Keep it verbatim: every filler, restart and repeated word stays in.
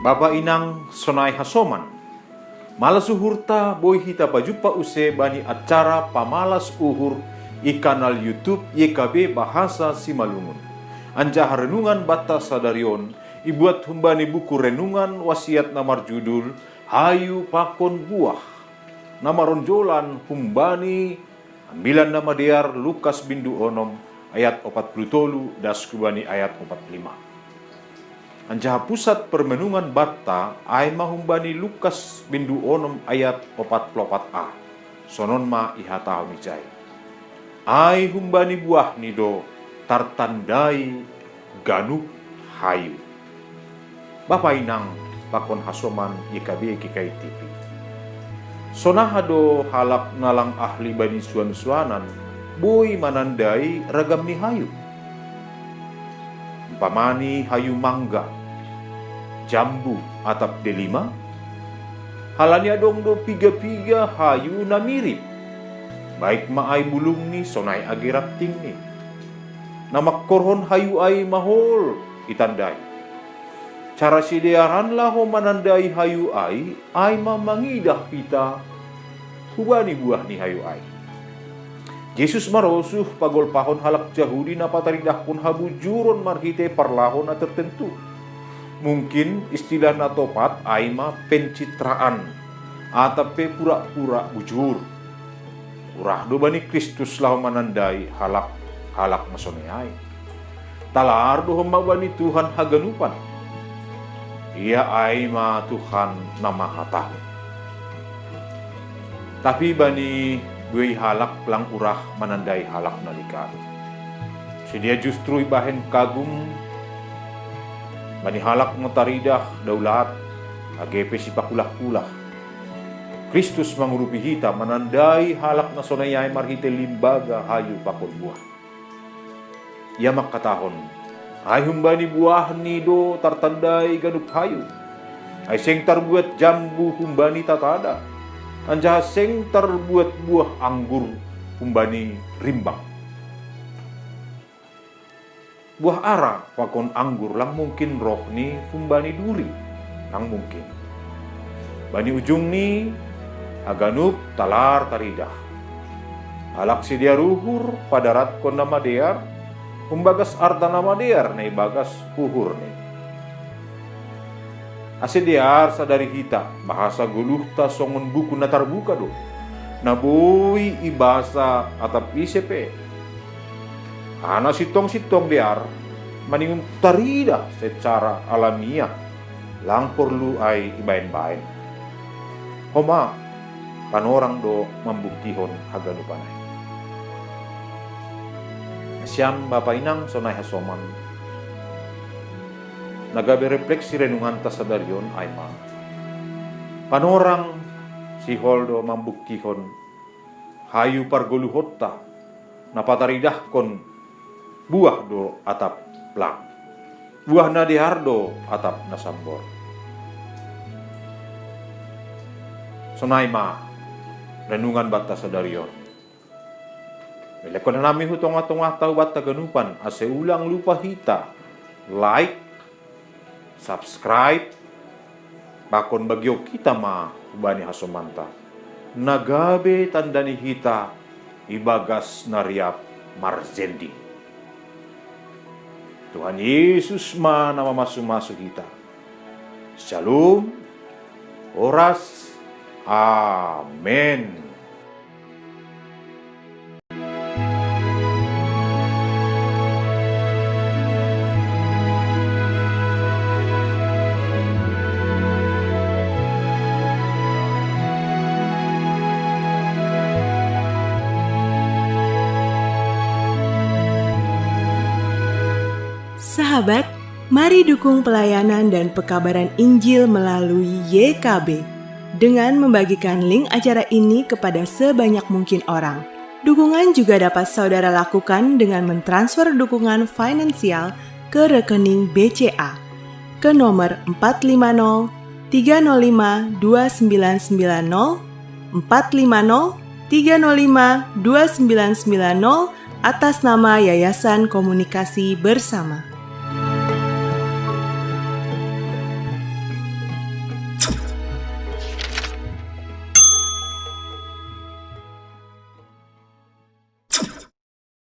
Bapa inang sonai hasoman. Malas uhurta boi hita pajumpa use bani acara pamalas uhur i kanal YouTube Y K B Bahasa Simalungun. Anjaha renungan banta sadari on ibuat humbani buku renungan wasiat na marjudul Hayu Pakon Buah, na maronjolan humbani Ambilan Namadear Lukas bindu onom ayat opat puluh tolu das hubani ayat opat puluh lima. Anjaha pusat permenungan banta ai ma humbani Lukas bindu onom ayat opat puluh opat a. Sonon ma ihatahon ijai. Ai humbani buahni do tartandai ganup hayu. Bapa inang pakon hasoman Y K B G K I T V. Sonaha do halak na lang ahli bani suan-suanan boi manandai ragam ni hayu? Umpamani hayu mangga, jambu atap delima? Halani adong do piga-piga hayu na mirip, baik ma ai bulungni sonai age rantingni. Na mangkorhon hayu ai mahol itandai. Cara sidearan laho manandai hayu ai, ai ma mangidah hita hubani buah ni hayu ai. Jesus marosuh pagolpahon halak Jahudi na pataridahkon habujuron marhite parlaho na tertentu. Mungkin istilah na topat ai ma pencitraan atap pe pura-pura bujur. Urah do bani Kristus laho manandai halak-halak na sonai ai. Talar do homa bani Tuhan haganupan. Ia ai ma Tuhan na mahatahon. Tapi bani buei halak lang urah manandai halak na ligar. Sidea justru ibahen kagum bani halak na taridah daulat, age pe sipakulah-kulah. Kristus mangurupi hita manandai halak na sonai ai marhite limbaga hayu pakon buah. Ia mangkatahon, ai humbani buahni do tartandai ganup hayu. Ai seng tarbuat jambu humbani tatada, anjaha seng tarbuat buah anggur humbani rimbang. Buah ara pakon anggur lang mungkin rohni humbani duri, lang mungkin. Bani ujungni haganup talar taridah. Halak sidear uhur padaratkon na madear, humbagas arta na madear na ibagas uhurni. Ase dear sadari hita, bahasa goluhta songon buku na tarbuka do, na boi ibasa atap ise pe. Hana sintong-sintong dear, maningon taridah secara alamiah, lang porlu ai ibaen-baen. Homa, panorang do mambuktihon haganupan ai. Siam bapa inang sonai hasoman. Na gabe refleksi renunganta sadari on ai ma, panorang sihol do mambuktihon hayu pargoluhonta na pataridahkon buah do atap lang. Buah na dear do atap na sambor. Sonai ma renungan banta sadari on. Lelekkon hanami hu tongah-tongahta ubat haganupan, ase ulang lupa hita like, subscribe, pakon bagion hita ma hubani hasomanta, na gabe tanda ni hita ibagas na riap marjending. Tuhan Yesus ma na mamasu-masu hita. Shalom, horas, amen. Sahabat, mari dukung pelayanan dan pekabaran Injil melalui Y K B dengan membagikan link acara ini kepada sebanyak mungkin orang. Dukungan juga dapat saudara lakukan dengan mentransfer dukungan finansial ke rekening B C A ke nomor empat lima nol tiga nol lima dua sembilan sembilan nol, empat lima nol tiga nol lima dua sembilan sembilan nol, atas nama Yayasan Komunikasi Bersama.